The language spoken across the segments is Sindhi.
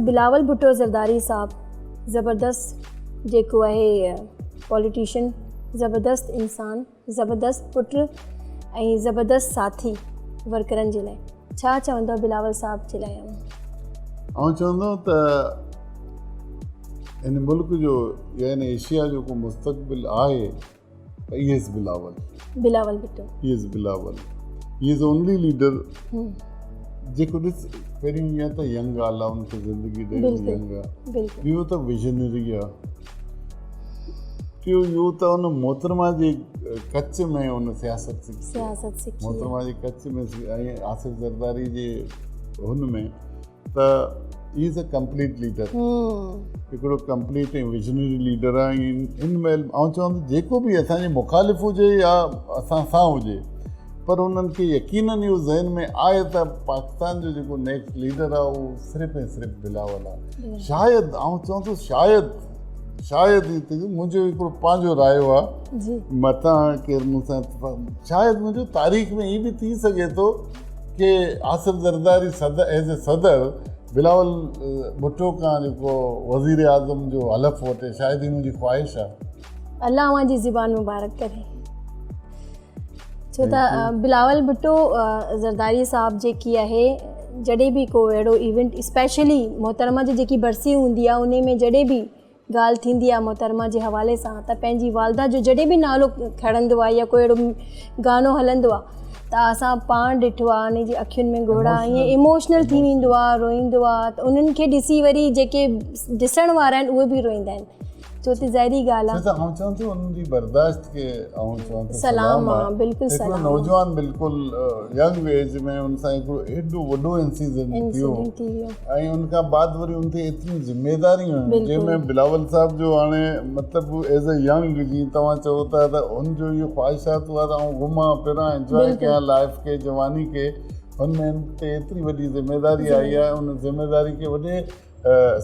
بلاول ڀٽو زرداري صاحب زبردست جيڪو آهي پوليٽيشن، زبردست انسان، زبردست پٽ ۽ زبردست ساٿي ورڪرن جي لاء ڇا چوندو بلاول صاحب جي لاء اوهان؟ آئون چوندو ته هن ملڪ جو يا هن ايشيا جو ڪو مستقبل آهي ته he is Bilawal. Bilawal Bhutto. He is Bilawal. He is only leader جيڪو ڏس پهريون ائين ته ينگ آ الله ان کي زندگي ڏي ينگ آ ٻيو ته ويزنري آ ٽيو اهو ته ان محترمه جي ڪچ ۾ ان سياست سکي سياست سکي محترمه جي ڪچ ۾ ۽ آصف زرداري جي هن ۾ ته he is a complete leader هڪڙو ڪمپليٽ ۽ ويزنري ليڊر آهي ان مهل آئون چوان ٿو جيڪو به اسان جي مخالف هجي يا اسان سان هجي پر انهن کي يقينن اهو ذهن ۾ آهي ته پاڪستان جو جيڪو نيڪسٽ ليڊر آهي اهو صرف ۽ صرف بلاول آهي شايد آئون چوان ٿو شايد شايد هي ته منهنجو هڪڙو پنهنجو رايو آهي متان ڪير مون سان شايد منهنجو تاريخ ۾ هي به ٿي سگهي ٿو ڪي آصف زرداري صدر ايز اي صدر بلاول ڀٽو کان جيڪو وزير اعظم جو حلف وٺي شايد هي منهنجي خواهش آهي. الله اوهان جي زبان مبارڪ ڪري. ڇو ته بلاول ڀٽو زرداري صاحب جيڪي آهي جڏهن به ڪو اهڙو ايونٽ اسپيشلي محترمه جي جيڪي برسي هوندي آهي ان ۾ جڏهن به ڳالهه ٿيندي آهي محترمه جي حوالي سان ته پنهنجي والده جو جڏهن به نالو کڻندو آهي يا ڪو اهڙو گانو هلندو آهي ته اسان پاڻ ڏٺو آهي ان جي اکين ۾ ڳوڙها ائين ايموشنل ٿي ويندو آهي روئيندو آهي ته انهن کي ڏسي وري جيڪي ڏسڻ وارا آهن اهي به روئيندا آهن ڇو ته ظاهري ڳالهه آ. آئون چوان ٿو انهن جي برداشت کي آئون چوان ٿو سلام آ بلڪل سلام هڪڙو نوجوان بلڪل ينگ ايج ۾ ان سان هڪڙو ايڏو وڏو انسيڊنٽ ٿيو ۽ ان کان بعد وري ان تي ايتريون ذميداريون آهن جنهن ۾ بلاول صاحب جو هاڻي مطلب ايز اي ينگ جي توهان چئو ٿا ته ان جو اهو خواهشات هئا ته آئون گهمان ڦران انجواء ڪيان لائف کي جواني کي هن ۾ ان تي ايتري وڏي ذميداري آئي آهي ان ذميداري کي وڏي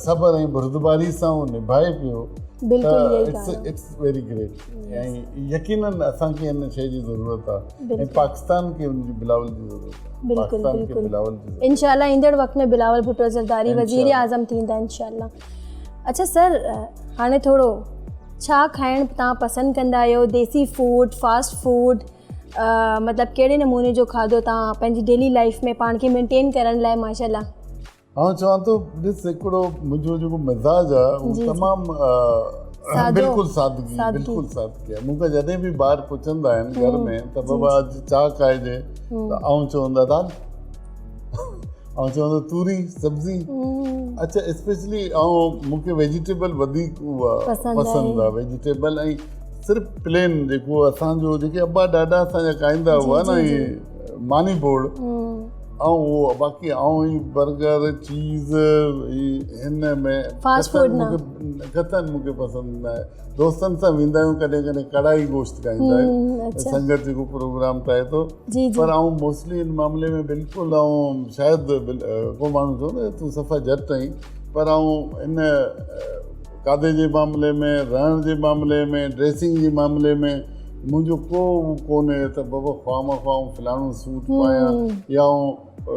صبر ۽ بردباري سان اهو نڀائي پيو ته it's it's very great ۽ يقينن اسان کي ان شيء جي ضرورت آهي ۽ پاڪستان کي ان جي بلاول جي ضرورت آهي بلڪل بلڪل انشاء الله ايندڙ وقت ۾ بلاول ڀٽو زرداري وزير اعظم ٿيندا انشاء الله اچھا سر هاڻي ٿورو ڇا کائڻ تان پسند ڪندا آهيو ديسي فوڊ فاسٽ فوڊ مطلب ڪهڙي نموني جو کاڌو تان پنهنجي ڊيلي لائف ۾ پاڻ کي مينٽين ڪرڻ لاء ماشاء الله آئون چوان ٿو ڏس هڪڙو منهنجو جيڪو مزاج آ اهو تمام بلڪل سادگي بلڪل سادگي آ مون کان جڏهن به ٻار پڇندا آهن گهر ۾ ته بابا اڄ ڇا کائجي ته آئون چوندو دال آئون چوندو توري سبزي اچھا اسپيشلي آئون مون کي ويجيٽيبل وڌيڪ پسند آ ويجيٽيبل ۽ صرف پلين جيڪو اسان جو جيڪي ابا ڏاڏا اسان جا کائيندا هئا نه هي ماني ٻوڙ آئون اهو باقي آئون هي برگر چيز هي هن ۾ فاسٽ فوڊ نه قطعن مون کي پسند نه آهي دوستن سان ويندا آهيون ڪڏهن ڪڏهن ڪڙائي گوشت کائيندا آهيون سنگت جيڪو پروگرام ٺاهي ٿو پر آئون موسٽلي ان معاملي ۾ بلڪل آئون شايد ڪو ماڻهو چوندو تون صفا جٽ آهين پر آئون ان کاڌي جي معاملي ۾ رهڻ جي معاملي ۾ ڊريسنگ جي معاملي ۾ منهنجو ڪو هو ڪونهي ته بابا خواه مخواه آئون فلاڻو سوٽ پايان يا آئون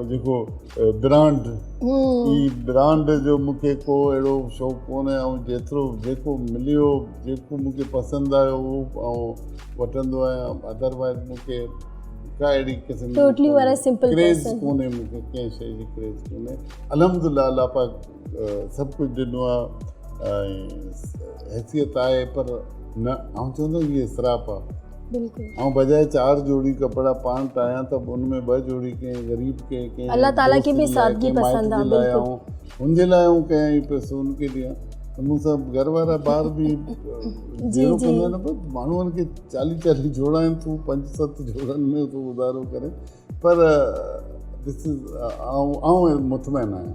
جيڪو برانڊ هي برانڊ جو مون کي ڪو اهڙو شوق ڪونهي آئون جيترو جيڪو مليو جيڪو مون کي پسند آيو اهو آئون وٺندو آهيان ادروائز مون کي ڪا اهڙي قسم ٽوٽلي وارا سمپل ڪريز ڪونهي مون کي ڪنهن شيء جي ڪريز ڪونهي الحمدلله الله پاڪ سڀ ڪجهه ڏنو آهي ۽ حيثيت آهي پر نه آئون چوندو هي اسراف آ بلڪل آئون بجاء چار جوڙي ڪپڙا پاڻ ٺاهيان ته ان ۾ ٻه جوڙي ڪنهن غريب کي ڪنهن الله تعالي کي به سادگي پسند آ بلڪل هن جي لاء آئون ڪيان هي پئسو ان کي ڏيان ته مون سان گهر وارا ٻار به جهيڙو ڪندا آهن پر ماڻهن کي چاليهه چاليهه جوڙا آهن تون پنج ست جوڙن ۾ ٿو گذارو ڪرين پر دس از آئون آئون مطمئن آهيان.